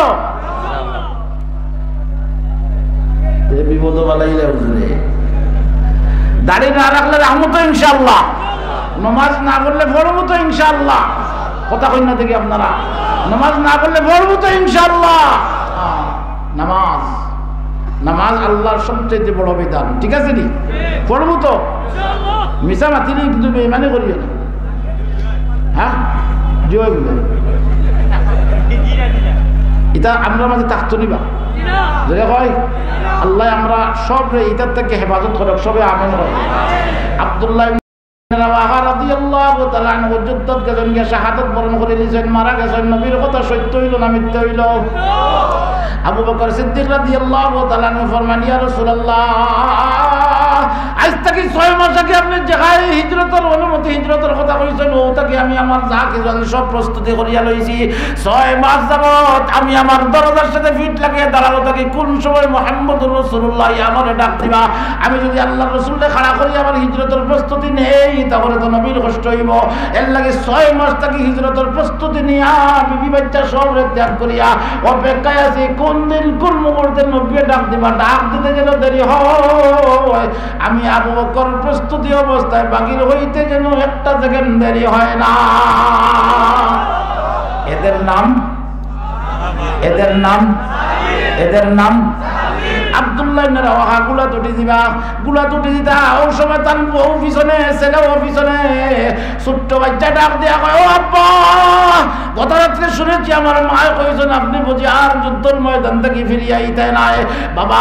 এ বিপদ বালাইলে হুজুরে। দাড়ি না রাখলে রাখমু তো ইনশাআল্লাহ? নমাজ না পড়লে পড়মু তো ইনশাআল্লাহ? কথা কইন না দেখি আপনারা। নমাজ না পড়লে পড়মু তো ইনশাআল্লাহ? নামাজ, নামাজ আল্লাহর সবচেয়ে বড় বিধান, ঠিক আছে নি? পড়মু তো? মিছা মাতিলে কিন্তু বেইমানি করিও না। হ্যাঁ, জি অয় বুলে। ইতা আমরার মাঝে থাকতো নি বা? যেটা কয়, আল্লাহ আমরা সবরে ইতার থাকি হেফাজত করউক, সবে আমিন কউক। আব্দুল্লাহ ইবনে রাওয়াহা রাদিয়াল্লাহু তাআলা আনহু যুদ্ধত গেছইন, গিয়া শাহাদত বরণ করিলিছইন, মারা গেছইন। নবীর কথা সত্য অইলো না মিথ্যা অইলো? আবু বকর সিদ্দিক রাদিয়াল্লাহু তাআলা আনহু ফরমান, ইয়া রাসূলুল্লাহ, আইজ থাকি ছয় মাস আগে আপনে যেখান হিজরতর অনুমতি, হিজরতর কথা কইছইন, অউ থাকি আমি আমার যা কিছু আছে সব প্রস্তুতি করিয়া লইছি। ছয় মাস যাবত আমি আমার দরজার সাথে ফিট লাগাইয়া দাঁড়ানো থাকি, কোন সময় মুহাম্মদুর রাসূলুল্লাহ আমারে ডাক দিবা। আমি যদি আল্লাহর রাসূলরে খাড়া করি আমার হিজরতর প্রস্তুতি নেই, তাহলে তো নবীর কষ্ট অইবো। এর লাগি ছয় মাস থাকি হিজরতর প্রস্তুতি নিয়া, বিবি বাচ্চা সবরে ত্যাগ করিয়া অপেক্ষায় আছি, কোন দিন কোন মুহূর্তে নবীয়ে ডাক দিবা। ডাক দিতে যেন দেরি হয়, আমি আবু বকর প্রস্তুতি অবস্থায় বাগির হইতে যেন একটা সেকেন্ড দেরি হয় না। এদের নাম, এদের নাম, এদের নাম আব্দুল্লাহ ইবনে রাওয়াহা। গুলাত উঠি দিবা, গুলাত উঠি দিতা। অউ সময় তান বউ পিছনে, ছেলেও পিছনে। ছোট্ট বাচ্চা ডাক দিয়া কয়, ও আব্বা, গত রাত্রে শুনেছি আমার মায় কইছইন আপনে বুঝি আর যুদ্ধর ময়দান থাকি ফিরিয়া আইতায় নায়। বাবা,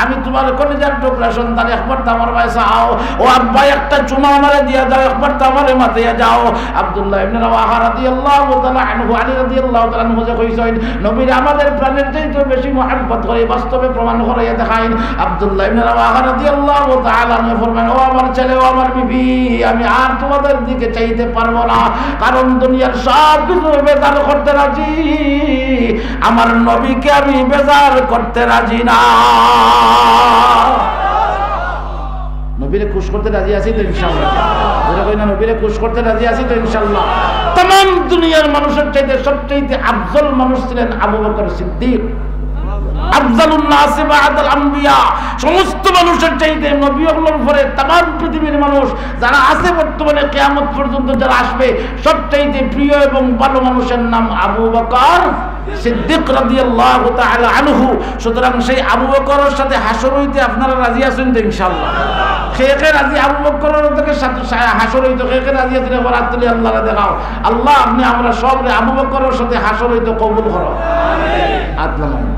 আমি তুমার কলিজার টুকরা সন্তান, একবার তো আমার বায় চাও। ও আব্বা, একটা চুমা আমারে দিয়া যাও, একবার তো আমারে মাতিয়া যাও। আব্দুল্লাহ ইবনে রাওয়াহা রাদিয়াল্লাহু তাআলা আনহু, আলী রাদিয়াল্লাহু তাআলা আনহু যে কইছইন, নবীরে আমাদের প্রাণের চাইতে বেশি মহব্বত করি, বাস্তবে প্রমাণ করাইয়া দেখাইন। আব্দুল্লাহ ইবনে রাওয়াহা রাদিয়াল্লাহু তাআলা আনহু ফরমাইন, ও আমার ছেলে, ও আমার বিবি, আমি আর তোমাদের দিকে চাইতে পারবো না, কারণ দুনিয়ার সব কিছু বেজার করতে রাজি, আমার নবীকে আমি বেজার করতে রাজি না। নবীরে খুশ করতে রাজি আছি তো ইনশাআল্লাহ? জোরে কই না, নবীরে খুশ করতে রাজি আছি তো ইনশাআল্লাহ? তামাম দুনিয়ার মানুষের চাইতে সবচাইতে আফজল মানুষ ছিলেন আবু বকর সিদ্দিক। আফজালুন নাসি বা'দাল আম্বিয়া। সমস্ত মানুষের চাইতে, নবী অকলর পরে তামাম পৃথিবীর মানুষ যারা আছে বর্তমানে, কিয়ামত পর্যন্ত যারা আসবে, সবচাইতে প্রিয় এবং ভালো মানুষের নাম আবু বকর সিদ্দিক রাদিয়াল্লাহু তাআলা আনহু। সুতরাং সেই আবু বকরের সাথে হাশর অইতে আপনারা রাজি আছেন তো ইনশাআল্লাহ? কে কে রাজি আবু বকরের সাথে হাশর অইতো? কে কে রাজি আছেন? একবার আত তুলি আল্লাহরে দেখাও। আল্লাহ, আপনে আমরা সবরে আবু বকরের সাথে হাশর অইতো কবুল করো। আত লামাও।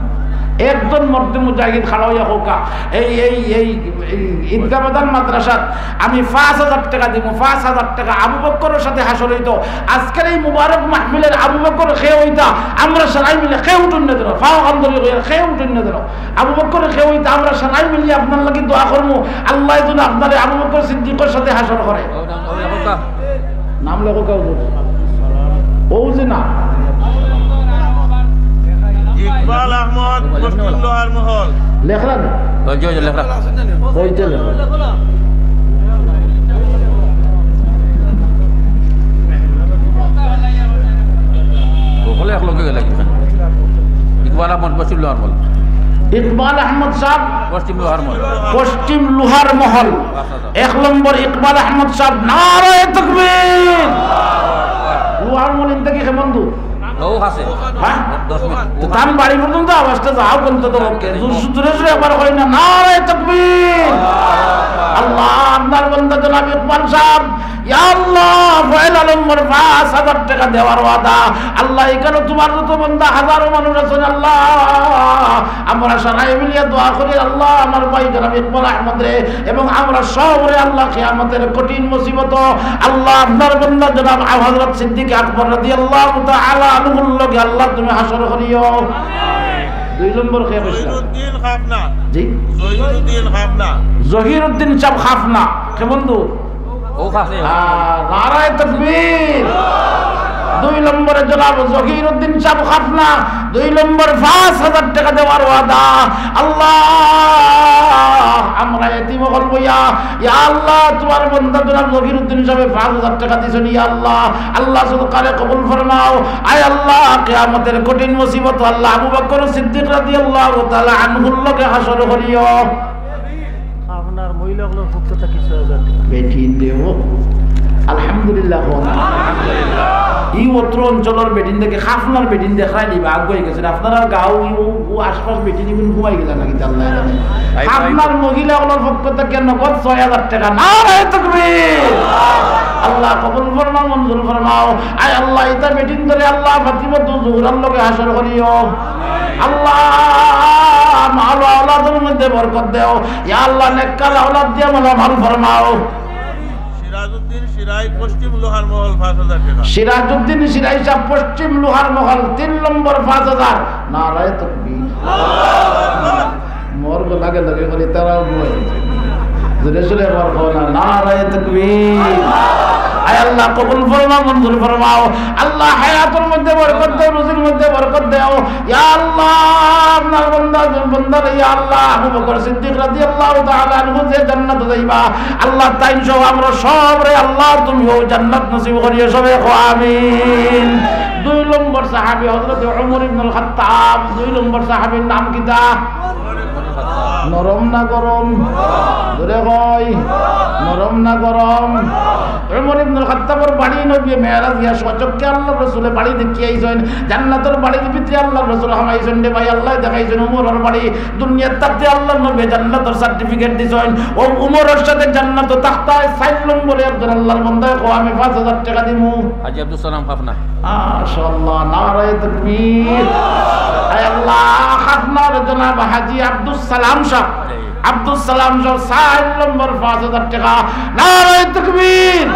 একজন মর্দে মুজাহিদ খাড়া অইয়া কউক্কা, এই, এই, এই, এই ঈদগাহ ময়দান মাদ্রাসাত আমি পাঁচ হাজার টেকা দিমু, পাঁচ হাজার টেকা আবু বকরের সাথে হাশর অইতো। আজকের এই মুবারক মাহফিলের আবু বকর কে অইতা, আমরা সারাই মিলে কে উঠইন না যেন, পাও খান ধরি কইয়ার কে উঠইন না যেন। আবু বকর কে অইতা, আমরা সারাই মিলে আপনার লাগি দোয়া করমু, আল্লাহ যেন আপনারে আবু বকর সিদ্দিকর সাথে হাশর করে। নাম লেখো কেউ তো। ও যে না। ইকবাল আহমদ, পশ্চিম লোহার মহল। লেখলা না? ওই যে, ওই যে লেখলা। ওগুলো এক লোকে গেলে কি? ইকবাল আহমদ, পশ্চিম লোহার মহল। ইকবাল আহমদ সাহেব, পশ্চিম লোহার মহল। পশ্চিম লোহার মহল। এক নম্বর ইকবাল আহমদ সাহেব, নারায়ে তাকবীর। লোহার মহল ইন থাকি কেমন দূর? ও আছে। হ্যাঁ? দশ মিনিট। তো তান বাড়ি পর্যন্ত আওয়াজটা যাও অন্তত পক্ষে। জোর-, জোরে জোরে একবার কই না, নারায়ে তাকবীর। আল্লাহ, আপনার বান্দা জনাব ইকবাল সাহেব, ইয়া আল্লাহ, পয়লা নম্বর পাঁচ হাজার টেকা দেওয়ার ওয়াদা। আল্লাহ, এখানে তোমার যত বান্দা হাজারো মানুষ আছেন, আল্লাহ, আমরা সারাই মিলিয়া দোয়া করি, আল্লাহ, আমার ভাই জনাব ইকবাল আহমদরে এবং আমরা সবরে আল্লাহ কিয়ামতের কঠিন মুসিবত আল্লাহ আপনার বান্দা জনাব হযরত সিদ্দিক আকবর রাদিয়াল্লাহু তাআলা আনহুর লগে আল্লাহ তুমি হাশর করিও। দুই নম্বর কে বসলা? জহিরুদ্দিন খাফনা। জি? জহিরুদ্দিন খাফনা। জহিরুদ্দিন সাহেব খাফনা। কে বন্ধু? ও খাফনা। আহ, নারায়ে তাকবীর। দুই নম্বরে জনাব জহিরুদ্দিন সাব খাফনা, দুই নম্বর পাঁচ হাজার টেকা দেওয়ার ওয়াদা। আল্লাহ, আমরা এতিম অকল বইয়া, ইয়া আল্লাহ, তুমার বন্দা জনাব জহিরুদ্দিন সাবে পাঁচ হাজার টেকা দিছইন, ইয়া আল্লাহ, আল্লাহ সদকারে কবুল ফরমাও। আয় আল্লাহ, কিয়ামতের কঠিন মুসিবত আল্লাহ আবু বকর সিদ্দিক রাদিয়াল্লাহু তাআলা আনহুর লগে হাশর করিও। আপনার মহিলা অকলর পক্ষ থাকি ছয় হাজার টেকা। বেটিন দেও। আলহামদুলিল্লাহ কও না। ই অত্র অঞ্চলর বেটিন দেখি খাফনার বেটিন দেখরাই নিবা, আগুয়াই গেছইন। আপনারার গাঁও ই ও, ও আশপাশ বেটিন ইগুন ঘুমাই গেলা নাকি, আল্লাহ জানে। ভাই, ভাই। খাফনার মহিলা অকলর পক্ষ থাকি নগদ ছয় হাজার টেকা। নারায়ে তাকবীর। আল্লাহ কবুল ফরমাও, মঞ্জুর ফরমাও। আয় আল্লাহ, ইতা বেটিন ধরে আল্লাহ ফাতিমাতু জুহরার লগে হাশর করিও। আল্লাহ, ভালো আওলাদর মধ্যে বরকত দেও। ইয়া আল্লাহ, নেককার আওলাদ দিয়া মালামাল ফরমাও। সিরাজউদ্দিন সিরাই পশ্চিম লোহার মহল পাঁচ হাজার টেকা। সিরাজউদ্দিন সিরাই সাব পশ্চিম লোহার মহল তিন নম্বর পাঁচ হাজার। নারায়ে তাকবীর। মোর গলা লগে লগে করি তারাও ঘুমাই। জোরে সোরে একবার কও না, নারায়ে তাকবীর। আয় আল্লাহ, কবুল ফরমাও, মঞ্জুর ফরমাও। আল্লাহ, হায়াতর মধ্যে বরকত দেও, রুজির মধ্যে বরকত দেও। ইয়া আল্লাহ, আপনার বন্দা, বন্দারে ইয়া আল্লাহ, আবু বকর সিদ্দিক রাদিয়াল্লাহু তাআলা আনহু যে জান্নাত যাইবা, আল্লাহ, তাইন সহ আমরা সবরে আল্লাহ, তুমি অউ জান্নাত নসিব করিও, সবে কও আমিন। দুই নম্বর সাহাবী হযরত ওমর ইবনুল খাত্তাব, দুই নম্বর সাহাবীর নাম কিতা? নরম না গরম? জোরে কই, নরম না গরম? ওমর ইবনুল খাত্তাবর বাড়ি নবী মেরাজ গিয়া স্বচক্ষে আল্লাহর রসুলে বাড়ি দেখিয়া আইছইন। জান্নাতর বাড়ির ভিতরে আল্লাহর রসুল হামাইছইন রে ভাই, আল্লাহ দেখাইছইন ওমরর বাড়ি। দুনিয়াত থাকতে আল্লাহর নবী জান্নাতর certificate দিছইন। অউ ওমরর সাথে জান্নাতো থাকতায় চাইর নম্বরে একজন আল্লাহর বন্দায় কও, আমি পাঁচ হাজার টেকা দিমু। হাজী আব্দুস সালাম খাফনা। মাশাআল্লাহ, নারায়ে তাকবীর। আয় আল্লাহ, খাফনার জনাব হাজী আব্দুস সালাম সাব। আব্দুস সালাম সাব, চাইর নম্বর পাঁচ হাজার টেকা। নারায়ে তাকবীর।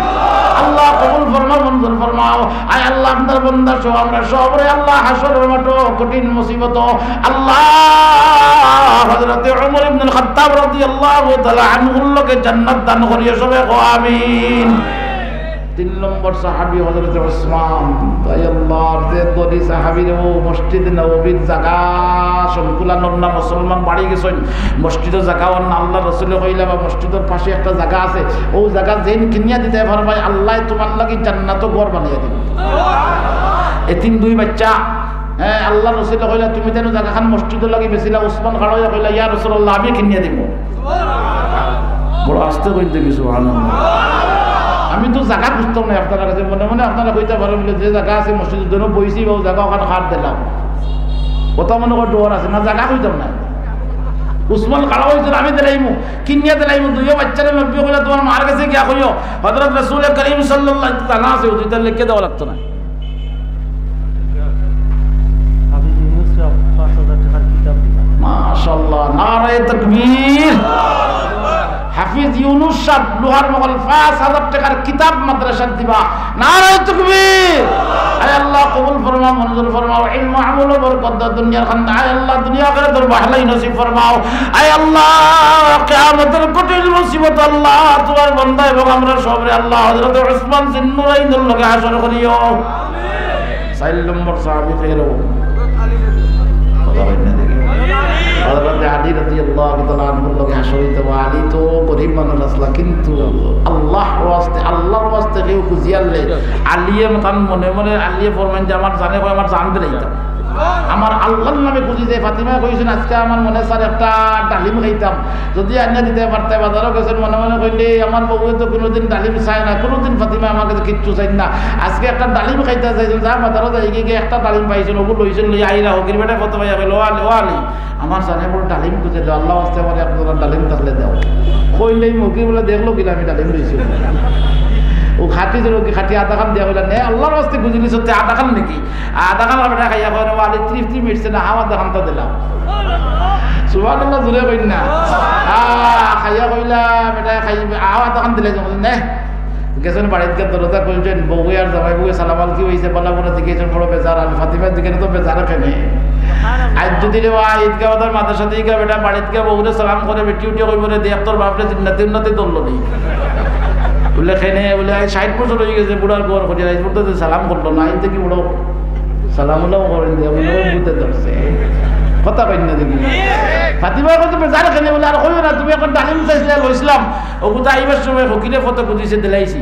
আল্লাহ কবুল ফরমাও, মঞ্জুর ফরমাও। আয় আল্লাহ, আপনার বন্দা সহ আমরা সবরে আল্লাহ হাশরর মাঠো কঠিন মুসিবত আল্লাহ হযরতে ওমর ইবনুল খাত্তাব রাদিয়াল্লাহু তাআলা আনহুর লগে জান্নাত দান করিও, সবে কও আমিন। তিন নম্বর সাহাবী হযরত ওসমান, তাই আল্লাহর যে ধনী সাহাবী রে, অউ মসজিদ নববীর জাগা সংকুলানর না, মুসলমান বাড়ি গেছইন, মসজিদর জাগা অর না, আল্লাহর রসুলে কইলা বা মসজিদর পাশে একটা জাগা আছে, অউ জাগা যেইন কিনিয়া দিতায় পারবায়, আল্লায় তুমার লাগি জান্নাতো ঘর বানাইয়া দিবা। এতিম দুই বাইচ্চা, হ্যাঁ, আল্লাহর রসুলে কইলা, তুমি যেন জাগাখান মসজিদর লাগি বেচিলাও, ওসমান খাড়া অইয়া কইলা, ইয়া রাসূলুল্লাহ, আমি কিনিয়া দিমু। বড় আস্তে কইন দেখি, সুবহানাল্লাহ। আমি তো জাগা খুজতাম নায় আপনারার কাছে, মনে মনে আপনারা কইতা পারইন বুলে, যে জাগা আছে মসজিদর জন্য বইছি, অউ জাগা অখান কার দিলাম। কথা মনে কর ডর আছে না, জাগা কইতাম নায়। ওসমান খাড়া অইছইন, আমি দিলাইমু, কিনিয়া দিলাইমু। দুইও বাইচ্চারে নবীয়ে কইলা, তুমার মার গেছে গিয়া কইও, হযরত রাসূলে করিম সাল্লাল্লাহু আলাইহি ওয়াসাল্লাম জানা আছে, হুজুর, ইতার লেখি দেওয়া লাগতো নায়। হাফিজ ইউনুস সাব পাঁচ হাজার টেকার কিতাব দিবা। মাশাআল্লাহ, নারায়ে তাকবীর। হাফিজ ইউনুস সাব লোহার মহল পাঁচ হাজার টেকার কিতাব মাদ্রাসাত দিবা। নারায়ে তাকবীর। আয় আল্লাহ, কবুল ফরমাও, মঞ্জুর ফরমাও, ইলম আমল বরকত দাও, দুনিয়ার খান্দা, আয় আল্লাহ, দুনিয়া আখিরাতর ভালাই নসিব ফরমাও। আয় আল্লাহ, কিয়ামতের কঠিন মুসিবত আল্লাহ, তুমার বন্দা এবং আমরা সবরে আল্লাহ হযরত ওসমান জিন্নুরাইনর লগে হাশর করিও। চাইর নম্বর সাহাবী কে রে? কথা কইন না দেখি। হযরত আলী রাদিয়াল্লাহু তাআলা আনহুর লগে হাশর অইতো। আলী তো গরিব মানুষ আছলা, কিন্তু আল্লাহর ওয়াস্তে, আল্লাহর ওয়াস্তে কেউ খুজিয়ারলে, আলীয়ে তান মনে মনে আলীয়ে ফরমাইন যে, আমার জানে কয়, আমার জান দিলাইতাম। আমার আল্লাহর নামে খুজি যে ফাতিমায় কইছইন, আজকে আমার মনে চার একটা ডালিম খাইতাম, যদি আনিয়া দিতায় পারতায়। বাজারো গেছইন, মনে মনে কইলা, আমার বউয়ে তো কুনুদিন ডালিম চায় না, কুনুদিন ফাতিমায় আমার কাছে কিচ্ছু চাইন না, আজকে একটা ডালিম খাইতা চাইছইন। যা বাজারো যাইগি, গিয়া একটা ডালিম পাইছইন, অগু লইছইন, লইয়া আইরা, ফকির বেটায় ফটো পাইয়া কইলা, ও আলী, ও আলী, আমার জানে বড় ডালিম খুজের, আল্লাহর ওয়াস্তে আমারে এক জোড়া ডালিম থাকলে দেও। কইলেই ফকির বুলে, দেখলো কিলা আমি ডালিম লইছি। অউ খাটি জোড়া কি খাটি আধা খান দিয়া কইলা, নে, আল্লাহর ওয়াস্তে খুজিলি সত্যি আধা খান নাকি? আধা খান বেটায় খাইয়া কয়, ও আলী, তৃপ্তি মিটছে না, আরো আধা খান তো দিলাও। সুবহানাল্লাহ, জোরে কইন না। আ, খাইয়া কইলা, বেটায় খাই, আরো আধা খান দিলে, নে। গেছইন বাড়িত গিয়া দরজা খুলছইন, বউয়ে আর জামাই বউয়ে সালাম আলকি অইছে, বালা বুরা জিকাইছইন, বড় বেজার, আর ফাতিমা জিকাইন তো বেজার কেনে। আইজ যদি রে বা ঈদগাহ বাজার মাদ্রাসা থাকি বেটা বাড়িত গিয়া বউরে সালাম করে, বেটি উঠিয়া কইবো রে, দেখ তোর বাপরে জিন্নাতে উন্নাতে ধরলো নি। বুলে, "কেনে?" বুলে, "আইজ ষাইট বছর অইগেছে, বুড়ার ঘর করিয়া আইজ পর্যন্ত সালাম করলো না, আইজ দেখি বুড়া সালাম উলাম করের না, মনে অয় ভূতে ধরছে।" কথা কইন না দেখি। ফাতিমায় কইছে, "বেজার কেনে?" বুলে, "আর কইও না, তুমি অখন ডালিম চাইছিলায়, লইছিলাম, অগুতা আইবার সময় ফকিরে ফটো খুজিছে, দিলাইছি।"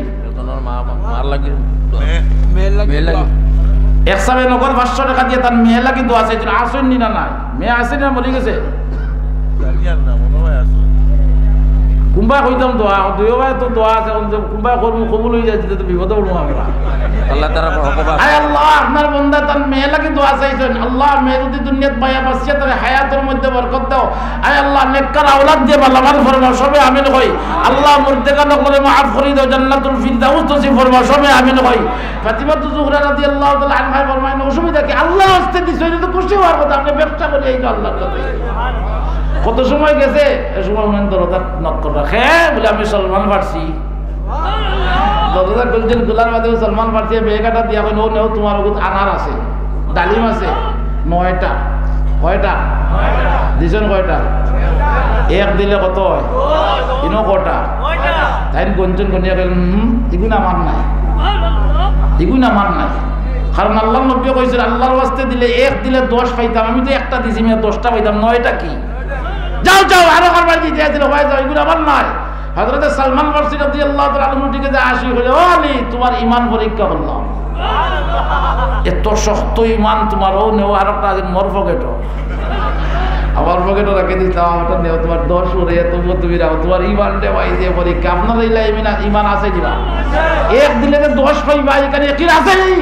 এক সাবে নগদ পাঁচশো টেকা দিয়া তান মেয়ে লাগি দোয়া চাইছইন, আছইন নি না নাই? মেয়ে আছে না মরি গেছে? কুনবায় কইতাম দোয়া, দুইও ভাই তো দোয়া আছে, কুনবায় কবুল অইযায়, তে তো বিপদো পড়মু আমরা। আল্লাহ তাআলা হক বা- আয় আল্লাহ, আপনার বন্দা তান মেয়ে লাগি দোয়া চাইছইন। আল্লাহ, মেয়ে যুদি দুনিয়াত বাঁচিয়া থাকে, হায়াতর মধ্যে বরকত দেও। আয় আল্লাহ, নেককার আওলাদ দিয়া মালামাল ফরমাও, সবে আমিন কই। আল্লাহ, মুর্দেগান অকলরে মাফ করি দেও, জান্নাতুল ফিরদাউস নসিব ফরমাও, সবে আমিন কই। ফাতিমাতু জুহরা রাদিয়াল্লাহু তাআলা আনহায় ফরমাইন, "অসুবিধা কি? আল্লাহর ওয়াস্তে দিছো, ইটা তো খুশি অওয়ার কথা, আপনে ব্যবসা করি আইছো আল্লাহর কাছে।" কত সময় গেছে, এ সময় উনার দরজাত knock কররা। "কে?" বুলে, "আমি সলমান ফার্সি।" দরজা খুলছইন, খুলার বাদে সলমান ফার্সিয়ে ব্যাগ একটা দিয়া কইন, "অউ নেও, তুমার অগুত আনার আছে, ডালিম আছে, নয়টা।" কয়টা? দিছইন কয়টা? এক দিলে কত অয়? ইনো কয়টা? তাইন গনছইন, গনিয়া কইলা, "হুম, ইগুন আমার নায়, ইগুন আমার নায়।" কারণ আল্লাহর নবীয়ে কইছইন, "আল্লাহর ওয়াস্তে দিলে এক দিলে দশ পাইতাম, আমি তো একটা দিছি, মিয়া দশটা পাইতাম, নয়টা কি?" "যাও, যাও, আরো কারবার দিতে আছিল, অয় যাও, ইগুন আমার নায়।" হযরতে সালমান ফার্সি রাদিয়াল্লাহু তাআলা আনহু দিকে যে আসি কইলে, "ও আলী, তুমার ইমান পরীক্ষা করলাম। এত শক্ত ইমান তুমার, অউ নেও আরোকটা আছে মোর পকেটো।" আমার পকেটো রাখি দিছলাম, "অটা নেও, তুমার দশ পড়ে, এত তুমি রাখো, তুমার ইমান দেওয়াই যে পরীক্ষা।" আপনার ইলা ইমান, ইমান আছে কিনা? এক দিলে যে দশ পাইবা, ইখান একিন আছে নি?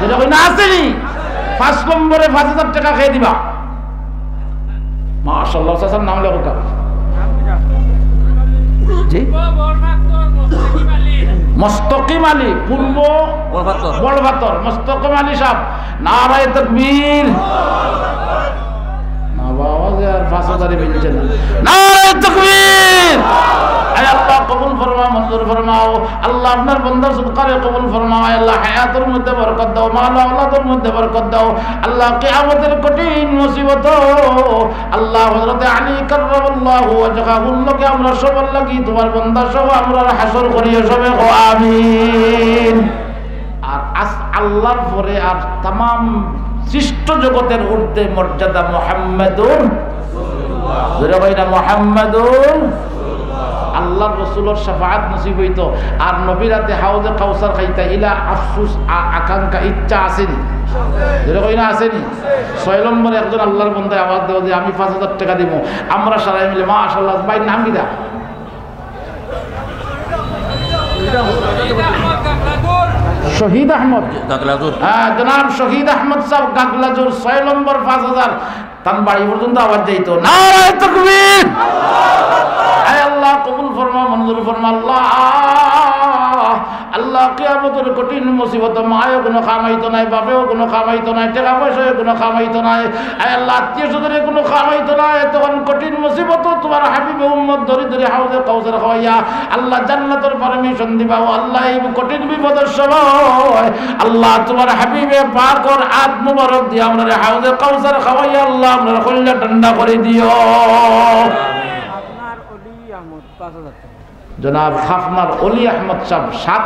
যেটা কই না আছে নি? পাঁচ নম্বরে পাঁচ হাজার টেকা খেয়ে দিবা। মাশাআল্লাহ, চাচার নাম লেখো কা? জি? মস্তকিম আলী, পূর্ব বড়পাথর। বড়পাথর, মস্তকিম আলী সাহেব, নারায়ে তাকবীর। না বাবা, যে আর পাঁচ হাজারে মিলছে না। নারায়ে তাকবীর। আয় আল্লাহ, কবুল ফরমাও, মঞ্জুর ফরমাও। আল্লাহ, আপনার বন্দার সদকারে কবুল ফরমাও। আয় আল্লাহ, হায়াতর মধ্যে বরকত দাও, মাল আওলাদর মধ্যে বরকত দাও। আল্লাহ, কিয়ামতের কঠিন মুসিবত, আল্লাহ, হযরতে আলী কাররামাল্লাহু ওয়াজহাহুর লগে আমরা সবার লাগি, তুমার বন্দা সহ আমরারে হাশর করিও সবে, কও আমিন। আর আস-, আল্লাহর পরে আর তামাম সৃষ্ট জগতের ঊর্ধ্বে মর্যাদা মুহাম্মাদুর, জোরে কই না, মুহাম্মাদুর। আল্লাহর রসুলর শাফাআত নসিব অইতো, আর নবীর আতে হাউজে কাউসার খাইতা, ইলা আফসুস, আ-, আকাঙ্ক্ষা, ইচ্ছা আছে নি? জোরে কই না, আছে নি? ছয় নম্বরে একজন আল্লাহর বন্দায় আওয়াজ দেও যে, "আমি পাঁচ হাজার টেকা দিমু।" আমরা সারাই মিলে, মাশাআল্লাহ, ভাইর নাম কিতা? শহীদ আহমদ। গাগলাজুর। হ্যাঁ, জনাব শহীদ আহমদ সাহেব গাগলাজুর, ছয় নম্বর পাঁচ হাজার। তান বাড়ি পর্যন্ত আওয়াজ যাইতো। নারায়ে তাকবীর। আয় আল্লাহ, কবুল ফরমা, মঞ্জুর ফরমা, আল্লাহ। আল্লাহ, কিয়ামতর কঠিন মুসিবত, মায়ও কুনু কাম আইতো নায়, বাপেও কুনু কাম আইতো নায়, টেকা পয়সায় কুনু কাম আইতো নায়। আয় আল্লাহ, আত্মীয় স্বজনে কুনু কাম আইতো নায়। তখন কঠিন মুসিবত তুমার হাবিবে উম্মত ধরি ধরি হাউজে কাউসার খাওয়াইয়া আল্লাহ জান্নাতর permission দিবা। ও আল্লাহ, এই কঠিন বিপদর সময় আল্লাহ তুমার হাবিবে পাকর আত মুবারক দিয়া আমরারে হাউজে কাউসার খাওয়াইয়া আল্লাহ আমরার কলিজা ঠান্ডা করি দিও। আপনার অলি আহমদ পাঁচ হাজার টেকা। জনাব খাফনার অলি আহমদ সাহেব সাত